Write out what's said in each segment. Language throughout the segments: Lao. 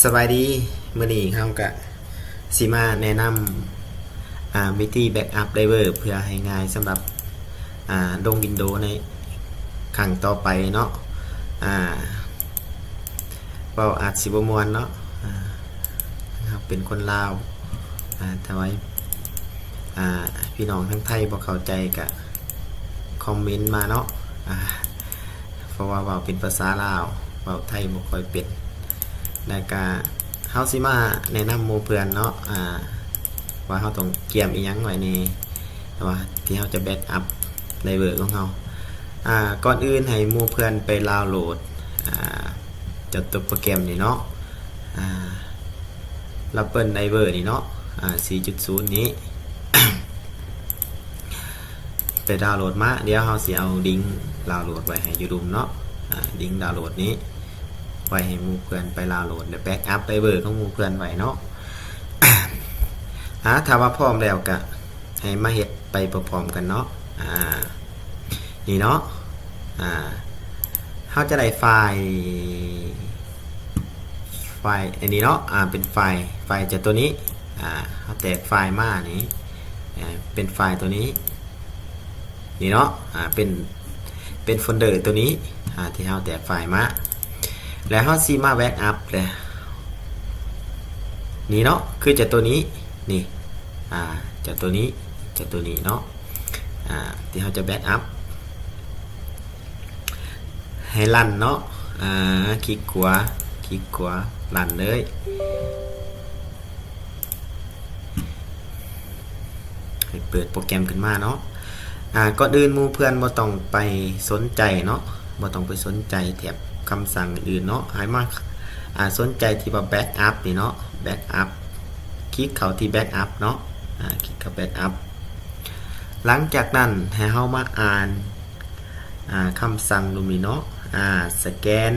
ສະບາຍດີ, ມື້ນີ້ເຮົາກະຊິມາແນະນຳ ອາ ວິທີແບັກອັບໄດເວີເພື່ອໃຫ້ງ່າຍສຳລັບ ອາ ລົງວິນໂດໃນຄັ້ງຕໍ່ໄປເນາະ. ອາ ເວົ້າອາດຊິບໍ່ມ່ວນເນາະ, ອາ ເຮົາເປັນຄົນລາວ, ອາ ຖ້າວ່າ ອາ ພີ່ນ້ອງທາງໄທບໍ່ເຂົ້າໃຈກະຄອມເມັນມາເນາະ, ອາ ເພາະວ່າເວົ້າເປັນພາສາລາວ, ເວົ້າໄທບໍ່ຄ່ອຍເປັນ. ແລ້ວກະເຮົາຊິມາແນະນຳໝູ່ເພື່ອນເນາະ ອາ ວ່າເຮົາຕ້ອງກຽມອີ່ຫຍັງໄວ້ແດ່ ວ່າທີ່ເຮົາຈະແບັກອັບໄດເວີຂອງເຮົາ. ອາ ກ່ອນອື່ນໃຫ້ໝູ່ເພື່ອນໄປດາວໂຫຼດ ອາ ເຈົ້າໂຕໂປຣແກຣມນີ້ເນາະ, ອາ ລັບເບິນໄດເວີນີ້ເນາະ, ອາ ສີ່ຈຸດສູນນີ້ ໄປດາວໂຫຼດມາ. ດຽວເຮົາຊິເອົາລິງດາວໂຫຼດໄວ້ໃຫ້ຢູ່ລຸ່ມເນາະ, ອາ ລິງດາວໂຫຼດນີ້ໄວ້ໃຫ້ໝູ່ເພື່ອນໄປດາວໂຫຼດ ແລະ ແບັກອັບໄດເວີຂອງໝູ່ເພື່ອນໄວ້ເນາະ. ອາ ຖ້າວ່າພ້ອມແລ້ວກະໃຫ້ມາເຮັດໄປພ້ອມໆກັນເນາະ. ອາ ນີ້ເນາະ, ອາ ເຮົາຈະໄດ້ໄຟລ໌ ໄຟລ໌ອັນນີ້ເນາະ, ອາ ເປັນໄຟລ໌ ໄຟລ໌ຈາກໂຕນີ້, ອາ ເຮົາແຕກໄຟລ໌ມານີ້ ອາ ເປັນໄຟລ໌ໂຕນີ້ ນີ້ເນາະ, ອາ ເປັນ ເປັນໂຟນເດີໂຕນີ້ ອາ ທີ່ເຮົາແຕກໄຟລ໌ມາ. ແລ້ວເຮົາຊິມາແບັກອັບແຫຼະ ນີ້ເນາະ, ຄືຈາກໂຕນີ້ ນີ້ ອາ ຈາກໂຕນີ້ ຈາກໂຕນີ້ເນາະ, ອາ ທີ່ເຮົາຈະແບັກອັບ ໃຫ້ລັນເນາະ, ອາ ຄລິກຂວາ ຄລິກຂວາ ລັນເລີຍ. ໃຫ້ເປີດໂປຣແກຣມຂຶ້ນມາເນາະ. ອາ ກ່ອນອື່ນໝູ່ເພື່ອນບໍ່ຕ້ອງໄປສົນໃຈເນາະ, ບໍ່ຕ້ອງໄປສົນໃຈແຖບຄຳສັ່ງອື່ນເນາະ, ໃຫ້ມາ ອາ ສົນໃຈທີ່ວ່າແບັກອັບນີ້ເນາະ, ແບັກອັບ ຄລິກເຂົ້າທີ່ແບັກອັບເນາະ, ອາ ຄລິກເຂົ້າແບັກອັບ. ຫຼັງຈາກນັ້ນໃຫ້ເຮົາມາອ່ານ ອາ ຄຳສັ່ງລຸ່ມນີ້ເນາະ, ອາ ສະແກນ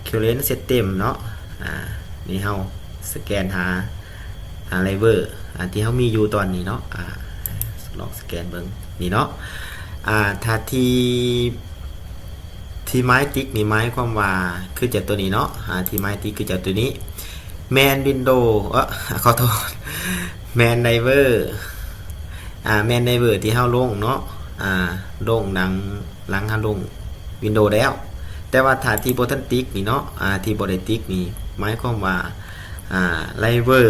current system ເນາະ, ອາ ນີ້ເຮົາສະແກນຫາ ອາ ໄດເວີ ອາ ທີ່ເຮົາມີຢູ່ຕອນນີ້ເນາະ, ອາ ລອງສະແກນເບິ່ງ ນີ້ເນາະ. ອາ ຖ້າທີ່ ທີ່ໝາຍຕິກນີ້ໝາຍຄວາມວ່າ ຄືເຈົ້າໂຕນີ້ເນາະ, ອາ ທີ່ໝາຍຕິກຄືເຈົ້າໂຕນີ້ ແມ່ນວິນໂດ ເອີ ຂໍໂທດ ແມ່ນໄດເວີ ອາ ແມ່ນໄດເວີທີ່ເຮົາລົງເນາະ, ອາ ລົງຫຼັງ ຫຼັງເຮົາລົງວິນໂດແລ້ວ. ແຕ່ວ່າຖ້າທີ່ບໍ່ທັນຕິກນີ້ເນາະ, ອາ ທີ່ບໍ່ໄດ້ຕິກນີ້ ໝາຍຄວາມວ່າ ອາ ໄດເວີ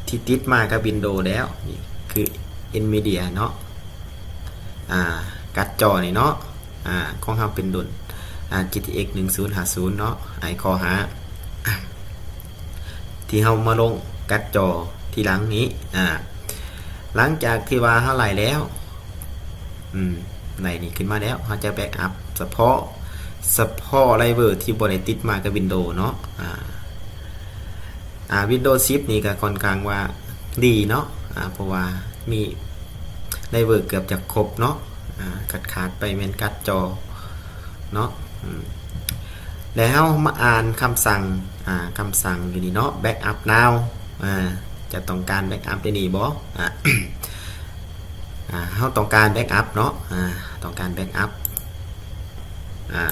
ທີ່ຕິດມາກັບວິນໂດແລ້ວ ນີ້ຄືເອັນວີເດຍເນາະ, ອາ ກາດຈໍນີ້ເນາະ, ອາ ຂອງເຮົາເປັນລຸ້ນ ອາ ຈີທີເອັກ ໜຶ່ງສູນຫ້າສູນເນາະ, ໄອຄໍຫ້າ ທີ່ເຮົາມາລົງກາດຈໍທີຫຼັງນີ້. ອາ ຫຼັງຈາກທີ່ວ່າເຮົາໄລ່ແລ້ວ ອືມ ໄລ່ນີ້ຂຶ້ນມາແລ້ວ ເຮົາຈະແບັກອັບສະເພາະ ສະເພາະໄດເວີທີ່ບໍ່ໄດ້ຕິດມາກັບວິນໂດເນາະ. ອາ ອາ ວິນໂດສິບນີ້ກໍຄ່ອນຂ້າງວ່າດີເນາະ, ອາ ເພາະວ່າມີໄດເວີເກືອບຈະຄົບເນາະ, ອາ ຂາດໆໄປແມ່ນກາດຈໍເນາະ. ອືມ ແລ້ວເຮົາມາອ່ານຄຳສັ່ງ ອາ ຄຳສັ່ງຢູ່ນີ້ເນາະ, ແບັກອັບນາວ ອາ ຈະຕ້ອງການແບັກອັບໄດ້ນີ້ບໍ່? ອາ ອາ ເຮົາຕ້ອງການແບັກອັບເນາະ, ອາ ຕ້ອງການແບັກອັບ ອາ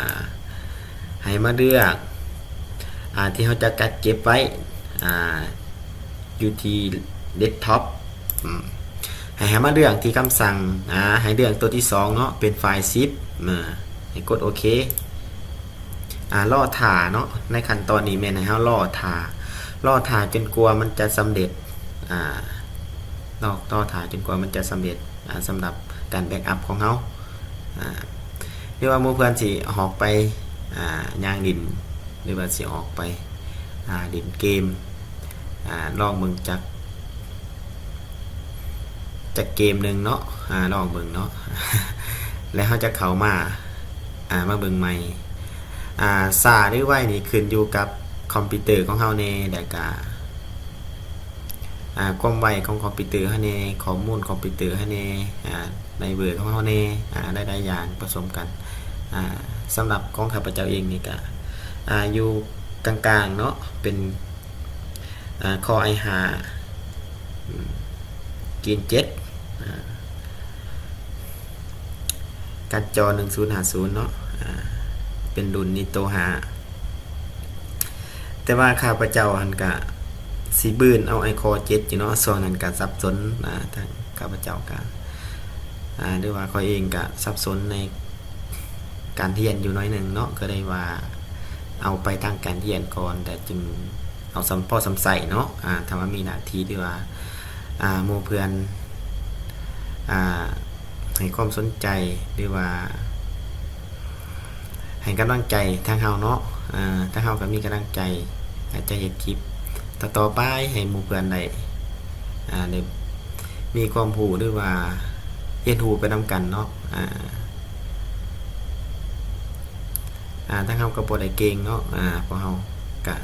ໃຫ້ມາເລືອກ ອາ ທີ່ເຮົາຈະກັກເກັບໄວ້ ອາ ຢູ່ທີ່ເດັສທັອບ ອາ ໃຫ້ ໃຫ້ມາເລືອກທີ່ຄຳສັ່ງ ອາ ໃຫ້ເລືອກຕົວທີສອງເນາະ ເປັນໄຟລ໌ຊິບ ອາ ໃຫ້ກົດໂອເຄ. ອາ ລໍຖ້າເນາະ, ໃນຂັ້ນຕອນນີ້ແມ່ນໃຫ້ເຮົາລໍຖ້າ ລໍຖ້າຈົນກວ່າມັນຈະສຳເລັດ ອາ ລໍ ລໍຖ້າຈົນກວ່າມັນຈະສຳເລັດ ອາ ສຳລັບການແບັກອັບຂອງເຮົາ ອາ ຫຼືວ່າໝູ່ເພື່ອນຊິອອກໄປ ອາ ຍ່າງຫຼິ້ນ ຫຼືວ່າຊິອອກໄປ ອາ ຫຼິ້ນເກມ ອາ ລອງເບິ່ງຈັກ ຈັກເກມໜຶ່ງເນາະ ອາ ລອງເບິ່ງເນາະ ແລ້ວເຮົາຈະເຂົ້າມາ ອາ ມາເບິ່ງໃໝ່. ອາ ຊ້າຫຼືໄວນີ້ຂຶ້ນຢູ່ກັບຄອມພິວເຕີຂອງເຮົາແດ່ ແລ້ວກະ ອາ ຄວາມໄວຂອງຄອມພິວເຕີເຮົາແດ່ ຂໍ້ມູນຄອມພິວເຕີເຮົາແດ່ ອາ ໄດເວີຂອງເຮົາແດ່ ອາ ຫຼາຍໆຢ່າງປະສົມກັນ. ອາ ສຳລັບຂອງຂ້າພະເຈົ້າເອງນີ້ກະ ອາ ຢູ່ກາງໆເນາະ ເປັນ ອາ ຄໍໄອຫ້າ ອາ ຈີນເຈັດ ອາ ກາດຈໍໜຶ່ງສູນຫ້າສູນເນາະ ອາ ເປັນລຸ້ນນີໂຕຫ້າ. ແຕ່ວ່າຂ້າພະເຈົ້າຫັ້ນກະຊິບືນເອົາໄອຄໍເຈັດຢູ່ເນາະ, ຊ່ວງນັ້ນກະສັບສົນນະ, ທາງຂ້າພະເຈົ້າກະ ອາ ຫຼືວ່າຂ້ອຍເອງກະສັບສົນໃນການຮຽນຢູ່ໜ້ອຍໜຶ່ງເນາະ, ກໍເລີຍວ່າເອົາໄປທາງການຮຽນກ່ອນ ແຕ່ຈຶ່ງເອົາສ່ຳພໍສ່ຳໃຊ້ເນາະ. ອາ ຖ້າວ່າມີໜ້າທີ່ ຫຼືວ່າ ອາ ໝູ່ເພື່ອນ ອາ ໃຫ້ຄວາມສົນໃຈ ຫຼືວ່າ ໃຫ້ກຳລັງໃຈທາງເຮົາເນາະ, ອາ ທາງເຮົາກໍມີກຳລັງໃຈ ອາດຈະເຮັດຄລິບຕໍ່ໆໄປໃຫ້ໝູ່ເພື່ອນໄດ້ ອາ ໄດ້ມີຄວາມຮູ້ ຫຼືວ່າຮຽນຮູ້ໄປນຳກັນເນາະ. ອາ ອາ ທາງເຮົາກໍບໍ່ໄດ້ເກັ່ງເນາະ, ອາ ພວກເຮົາກະ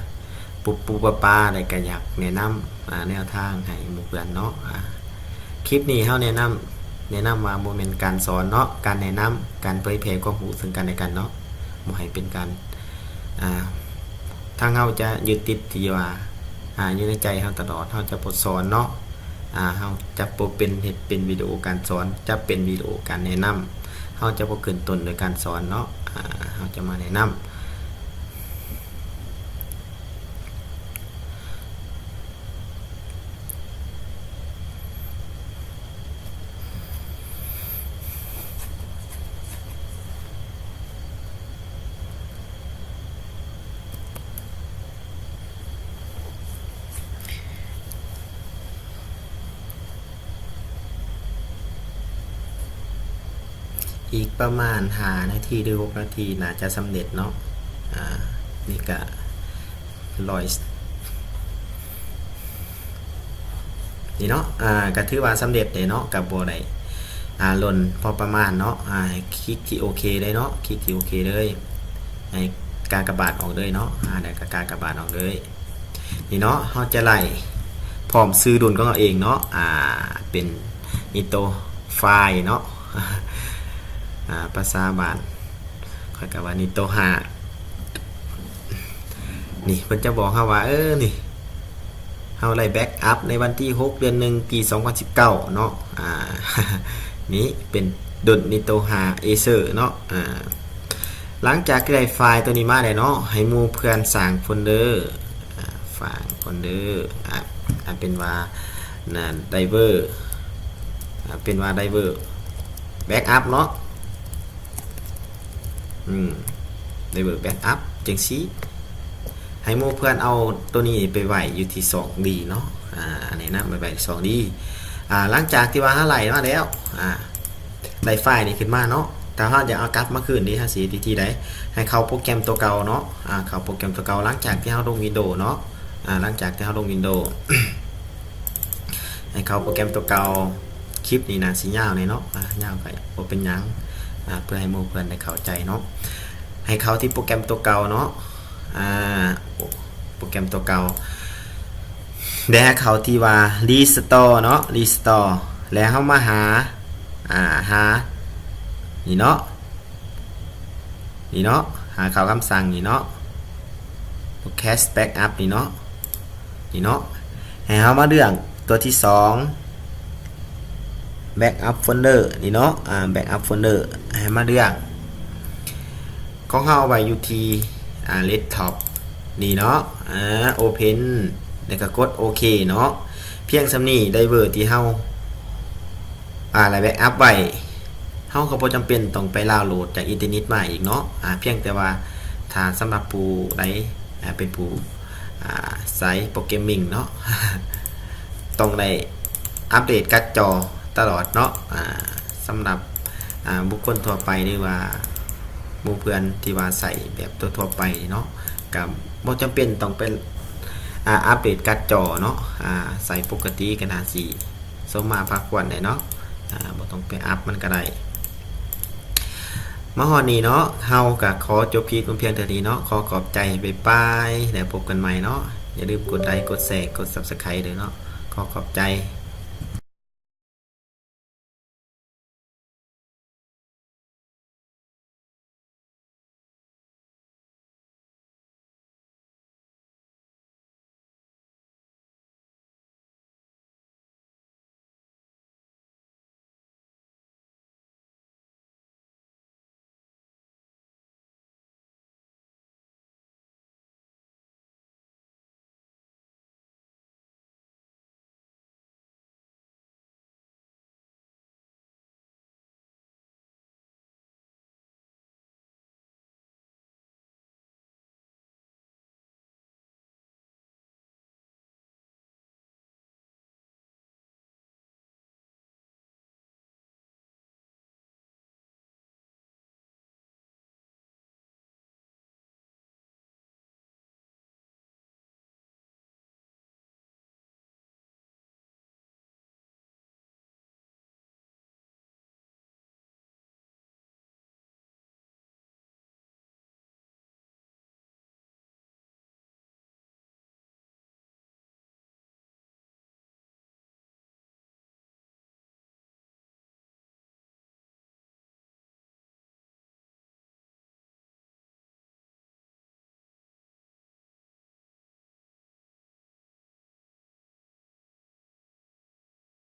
ປຸບໆປະປາ ແລ້ວກະຢາກແນະນຳ ອາ ແນວທາງໃຫ້ໝູ່ເພື່ອນເນາະ. ອາ ຄລິບນີ້ເຮົາແນະນຳ ແນະນຳວ່າບໍ່ແມ່ນການສອນເນາະ, ການແນະນຳ ການເຜີຍແຜ່ຄວາມຮູ້ເຊິ່ງກັນແລະກັນເນາະ, ບໍ່ໃຫ້ເປັນການ ອາ ທາງເຮົາຈະຍຶດຕິດທີ່ວ່າ ອາ ຢູ່ໃນໃຈເຮົາຕະຫຼອດ, ເຮົາຈະບໍ່ສອນເນາະ, ອາ ເຮົາຈະບໍ່ເປັນ ເຮັດເປັນວິດີໂອການສອນ, ຈະເປັນວິດີໂອການແນະນຳ, ເຮົາຈະບໍ່ຂຶ້ນຕົ້ນໂດຍການສອນເນາະ, ອາ ເຮົາຈະມາແນະນຳ. ອີກປະມານຫ້ານາທີ ຫຼື ຫົກນາທີ ໜ້າຈະສຳເລັດເນາະ. ອາ ນີ້ກະ ຮ້ອຍ ນີ້ເນາະ, ອາ ກະຖືວ່າສຳເລັດເດ້ເນາະ, ກະບໍ່ໄດ້ ອາ ຫຼົ່ນພໍປະມານເນາະ. ອາ ຄລິກທີ່ໂອເຄເລີຍເນາະ, ຄລິກທີ່ໂອເຄເລີຍ, ໃຫ້ກາກະບາດອອກເລີຍເນາະ, ອາ ແລ້ວກະກາກະບາດອອກເລີຍ. ນີ້ເນາະ, ເຮົາຈະໄລ່ພ້ອມຊື່ລຸ້ນຂອງເຮົາເອງເນາະ, ອາ ເປັນ Nitto five ເນາະ, ອາ ພາສາບ້ານຂ້ອຍກະວ່າ Nitto five. ນີ້ເພິ່ນຈະບອກເຮົາວ່າ ເອີ ນີ້ ເຮົາໄດ້ backup ໃນວັນທີຫົກ ເດືອນໜຶ່ງ ປີສອງພັນສິບເກົ້າເນາະ. ອາ ນີ້ເປັນລຸ້ນ Nitto five Acer ເນາະ. ອາ ຫຼັງຈາກທີ່ໄດ້ໄຟລ໌ໂຕນີ້ມາແລ້ວເນາະ, ໃຫ້ໝູ່ເພື່ອນສ້າງໂຟນເດີ ອາ ສ້າງໂຟນເດີ ອາ ເປັນວ່າ driver ອາ ເປັນວ່າ driver backup ເນາະ. ອືມ driver backup ຈັ່ງຊີ້ ໃຫ້ໝູ່ເພື່ອນເອົາໂຕນີ້ໄປໄວ້ຢູ່ທີ່ຊ່ອງ D ເນາະ. ອາ ແນະນຳໄປໄວ້ຊ່ອງ D. ອາ ຫຼັງຈາກທີ່ວ່າເຮົາໄລ່ມາແລ້ວ ອາ ໄດ້ໄຟລ໌ນີ້ຂຶ້ນມາເນາະ, ຖ້າເຮົາຢາກເອົາກັບມາຄືນນີ້ ເຮົາຊິເຮັດວິທີໃດ? ໃຫ້ເຂົ້າໂປຣແກຣມຕົວເກົ່າເນາະ, ອາ ເຂົ້າໂປຣແກຣມຕົວເກົ່າ ຫຼັງຈາກທີ່ເຮົາລົງ Windows ເນາະ, ອາ ຫຼັງຈາກທີ່ເຮົາລົງ Windows ໃຫ້ເຂົ້າໂປຣແກຣມຕົວເກົ່າ. ຄລິບນີ້ໜ້າຊິຍາວແດ່ເນາະ, ອາ ຍາວກໍບໍ່ເປັນຫຍັງ, ອາ ເພື່ອໃຫ້ໝູ່ເພື່ອນໄດ້ເຂົ້າໃຈເນາະ. ໃຫ້ເຂົ້າທີ່ໂປຣແກຣມຕົວເກົ່າເນາະ, ອາ ໂປຣແກຣມຕົວເກົ່າ ແລ້ວເຂົ້າທີ່ວ່າ Restore ເນາະ, Restore ແລ້ວເຮົາມາຫາ ອາ ຫາ ນີ້ເນາະ ນີ້ເນາະ, ຫາເຂົ້າຄຳສັ່ງນີ້ເນາະ, Cache Backup ນີ້ເນາະ, ນີ້ເນາະ. ໃຫ້ເຮົາມາເລືອກຕົວທີສອງ Backup Folder ນີ້ເນາະ, ອາ Backup Folder ໃຫ້ມາເລືອກ. ຂອງເຮົາໄວ້ຢູ່ທີ່ ອາ Desktop ນີ້ເນາະ, ອາ Open ແລ້ວກໍກົດໂອເຄເນາະ. ພຽງສ່ຳນີ້ driver ທີ່ເຮົາ ອາ ໄດ້ backup ໄວ້, ເຮົາກໍບໍ່ຈຳເປັນຕ້ອງໄປດາວໂຫຼດຈາກອິນເຕີເນັດມາອີກເນາະ. ອາ ພຽງແຕ່ວ່າຖ້າສຳລັບຜູ້ໃດ ອາ ເປັນຜູ້ ອາ ໃຊ້ໂປຣແກຣມມິງເນາະ ຕ້ອງໄດ້ອັບເດດກາດຈໍຕະຫຼອດເນາະ. ອາ ສຳລັບ ອາ ບຸກຄົນທົ່ວໄປ ຫຼືວ່າໝູ່ເພື່ອນທີ່ວ່າໃຊ້ແບບທົ່ວໆໄປເນາະ ກໍບໍ່ຈຳເປັນຕ້ອງໄປ ອາ ອັບເດດກາດຈໍເນາະ, ອາ ໃຊ້ປົກກະຕິກໍໜ້າຊິ ສົມມາພາຄວນໄດ້ເນາະ, ອາ ບໍ່ຕ້ອງໄປອັບມັນກໍໄດ້. ມາຮອດນີ້ເນາະ ເຮົາກໍຂໍຈົບຄລິບລງພຽງເທົ່ານີ້ເນາະ. ຂໍຂອບໃຈ, ບາຍບາຍ ແລ້ວພົບກັນໃໝ່ເນາະ. ຢ່າລືມກົດໄລ, ກົດແຊ, ກົດ Subscribe ເດີເນາະ. ຂໍຂອບໃຈ.